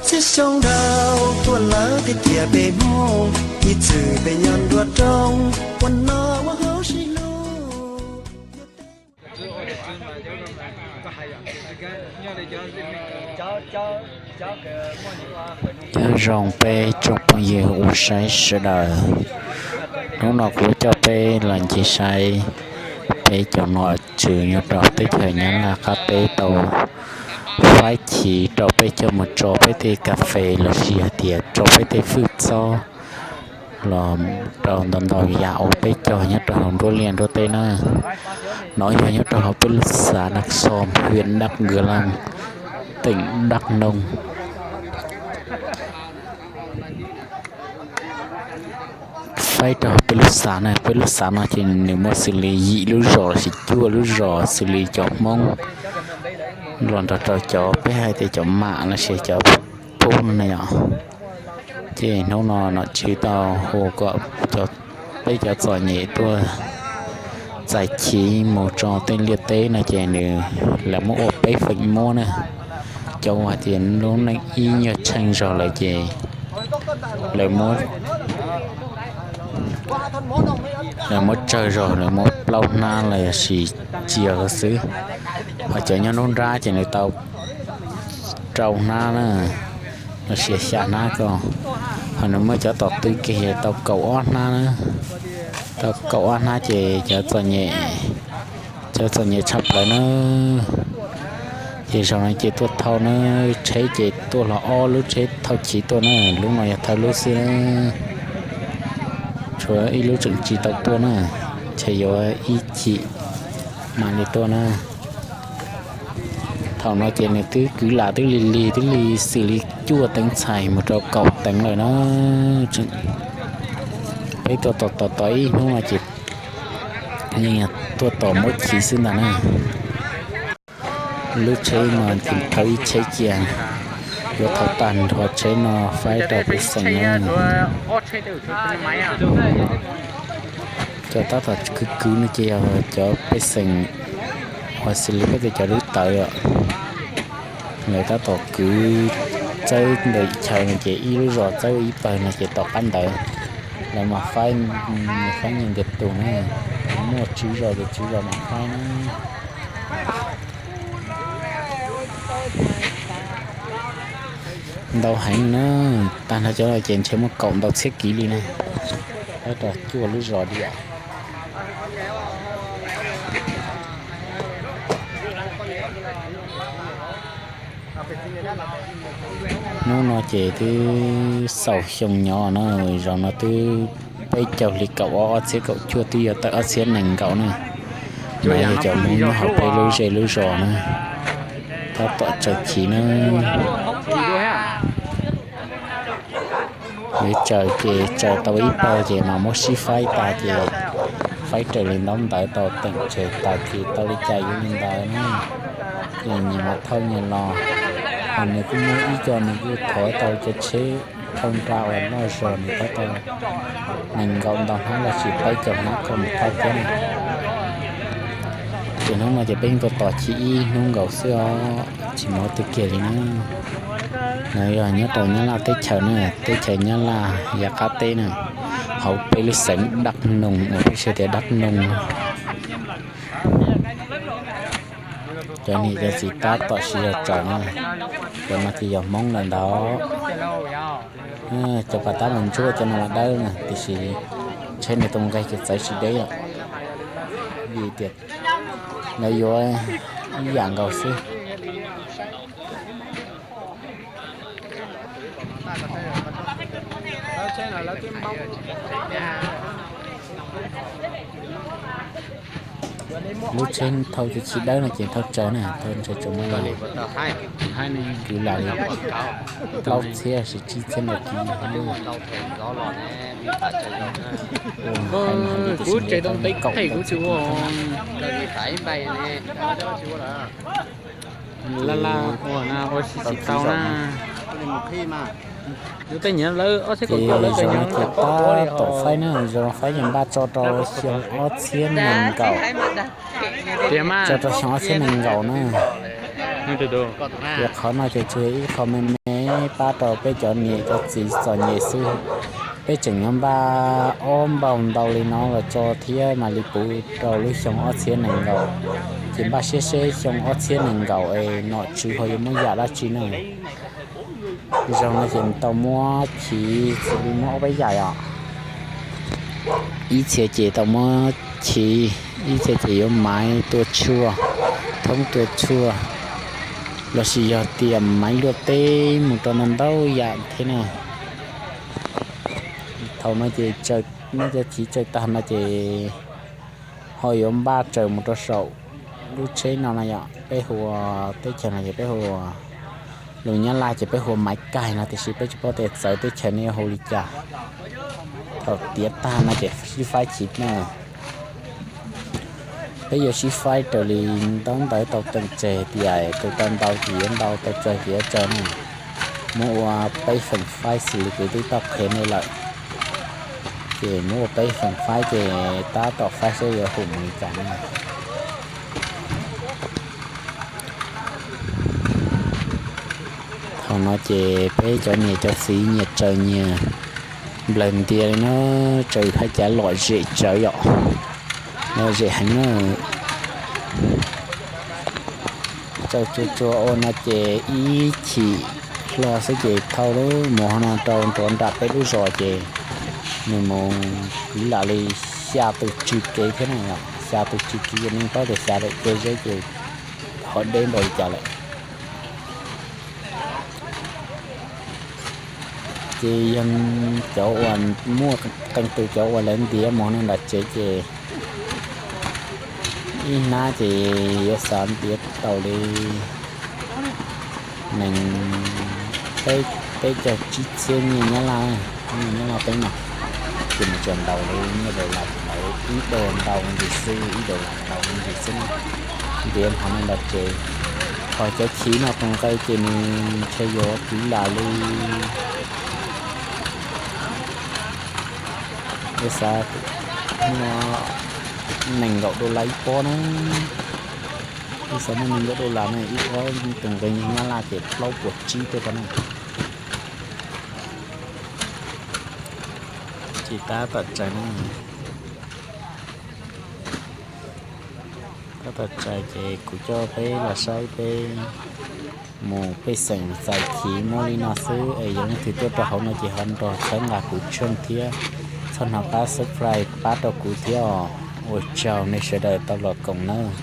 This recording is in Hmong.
Txhiab xyoo dhau tuaj lawm tiag tiag peb Hmoob, ib txwm peb nyob nruab roob ua noj ua haus sib hlub. Nyob zoo peb tsoom phooj ywg uas saib sawv daws, hnub no kuv coj peb los ncig saib peb cov nom tswv nyob rau teb chaws Nyab Laj qab teb tau faib chiv rau peb coj mus tso peb tej kas fes los sis hais tias tso peb tej fwj txob los rau ntau ntau yam uas peb cog nyob rau hauv nruab liaj nruab teb na. No yog nyob rau hauv peb lub xav Đắk Xom, huyện Đắk Gờ Lăng, tỉnh Đắk Nông. Faib rau hauv peb lub xav na, peb lub xav no ces nws muaj xws li yim lub zos los sis cuaj lub zos xws li cov Hmoob los nrog rau cov peb hais tias cov mam los sis cov pub no na yom. Ces hnub no nom tswv tau hu kom peb cov txom nyem tuaj txais chiv mus tso tej liaj teb no ces nws, lawv muab ua peb feem muab na. Cov uas hais tias lub neej ib nyuag tsheej zog lawm ces lawv muab, lawv muab tsawg zog, lawv muab plaub hnab los sis txias xwb. Ho cov nyob nruab nrab ces nws tau rau hnab na, los sis xya hnab ko. Ho nws muaj cov tom tw kiag tau kaum ob hnab na, tau kaum ob hnab ces cov txom nyem, cov txom nyem tshaj plaws na. Ces zaum no ces tuaj thauj na, tsheb ces tuaj hlo ob lub tsheb thauj chiv tuaj na, lub no yog thawj lub xwb na. Tshuav ib lub tseem tsis tau tuaj na, ntshe yuav ib chim mam li tuaj na. Thaum no ces nws twb kwv lam twb lig lig twb li xws li cuaj teev txhais mus rau kaum teev lawm na. Peb tuaj tos tos tos ib hnub no ces yeej tuaj tos muab chiv xwb ntag na. Lub tsheb no thim thawj ib tsheb cia, yuav thauj tag nrho tsheb no faib rau pej xeem na. Cov tab tom kwv kwv no ces yog cov pej xeem uas xws li peb tej cov lub tawv os. Lawv tab tom kwv txawb ntawm chaw no ces ib lub zos txawb ib pawg no ces tom qab ntawd lawv mam faib, faib nyias ntiag tug na. Muaj tswv zos ces tswv zos mam faib na. Ntau heev na, tag nrho cov no ces ntshe muaj kaum ntau txhiab kiv li na. Faib rau cuaj lub zos li. Hnub no ces twb xaus xyoo nyob na, zaum no twb peb caug hli kaum ob, ob txhiab kaum cuaj twb yuav tawm ob txhiab nees nkaum na. No yog cov Hmoob nyob hauv peb lub zej lub zos na, tab tom tsaws chiv na. Yuav tsaws ces tsaws tau ib pawg ces mam muab sib faib tas ces faib raws li ntaub ntawv tau teem tseg tas ces tau li cas yuav li ntawd na. Ces nyias mam thauj nyias los. Ho nws kuj muaj ib co nws kuj thov tau cov tsheb thauj nra uas loj zog nws thov tau nees nkaum ntau hnab los sis plaub caug hnab kom mus thauj thiab na. Ces hnub no ces peb yeej tuaj tos chiv ib hnub nkaus xwb os, tsis mus ua twg kiag li na. No yog nyob rau Nyab Laj teb chaws na, teb chaws Nyab Laj yav qab teb na, hauv peb lub xeev Dak Noos uas peb hu tias Dak Noos. Cov niam cov txiv tab tom siv zog tsaws na, cov no ces yog Hmoob lawm ntag. Cov pas tab mas ntsuab, cov no mas dawb na, tiam sis tsheb nws tau nqes ces txawv tsis deb os. Vim tias lawv yuav ib yam nkaus xwb. Lub tsheb thauj cov chiv dawb no ces thauj tsaws na, thauj tsaws tsaws muab los. Kwv lam li plaub txhiab los sis tsib txhiab ntawd kiv. Kuv tsev tau ntev kuv tsis ua. Laj laj ua na, ua tsis tau na. Yus tej nyiam lawv ob txhiab kaum cuaj lawv tej nyiam tab tom faib na, zoo faib ces npaj tso rau xyoo ob txhiab nees nkaum. Tias mas tso rau xyoo ob txhiab nees nkaum na. Tias qhov no ces tsuas yog ib qho me me. Neb pab rau peb cov niam cov txiv txom nyem xwb. Peb tseem yuav npaj ob npaug ntau li no los tso thiab mam li puv rau lub xyoo ob txhiab nees nkaum. Ces npaj siab seb xyoo ob txhiab nees nkaum es nom tswv ho yuav muab yam dab tsi na. Zaum no ces tau muab chiv xws li muab ob peb yam os. Ib txhia ces tau muab chiv, ib txhia ces yuav maiv tua tshuaj, thoob tua tshuaj, lossis yog tias maiv luaj teb mus rau ntau ntau yam thiab na. Thaum no ces neb cov chiv tsaws tag no ces ho yuav npaj tsaws mus rau saum lub tsheb no na yom. Peb hu ua, teb chaws no ces peb hu ua, lus Nyab Laj ces peb hu ua maiv kaig no tiam sis peb tsis paub tias txawv teb chaws nej yuav hu li cas. Thaum tiav tag no ces sib faib chiv na. Peb yuav sib faib raws li ntaub ntawv tau teem tseg tias tus tau ntau ces yuav ntau, tau tsawg ces yuav tsawg na. Muab ua peb feem faib xws li kuv twb tau qhia nej lawm. Ces muab ua peb feem faib ces tab tom faib seb yuav hum mus li cas na. Thaum no ces peb cov niam cov txiv nyias tsaws nyias nplawg ntias li no, tsaws hais cav lom zem tsawv yom, lom zem heev na. Tsaws tsuag tsuag ua no ces ib chim hlo xwb ces thauj lub mus ho no rau nram peb lub zos ces nws mus kwv lam li xya tus tsw kev thiab na. Xya tus tsw kev ces nej paub tias xya daim kev zeb ces ho deb npaum li cas lawm. Ces yog cov uas muaj qee tus cov uas lawv ntiav mus no nram tsev ces ib hnab ces yuav xav ntiav tau li nees, peb, peb caug tsib txhiab nyiaj Nyab Laj, nyiaj Nyab Laj peb no. Ces nws tsuas ntaus li nyiaj daus las, ntaus ib daus ntau ntsis xwb, ib daus las ntau ntsis xwb na. Ntiav hov no nram tsev, ho cov chiv no tus nqe ces nws ntshe yuav kwv lam li, ib xav muaj nees nkaum daus las ib pob na. Ib xav muaj nees nkaum daus las na, ib pob tus nqe Nyab Laj ces plaub puas tsib tej ko na. Ces tab tom tsaws na, tab tom tsaws ces kuv coj peb los saib peb mus pej xeem txais chiv muab li no xwb es yog leej twg tuaj rau hauv no ces ho nrog txhawb nqa kuv tshooj thiab. Txhob hnov qab subscribe pab rau kuv thiab os. Ua tsaug nej sawv daws tau los koom nawb.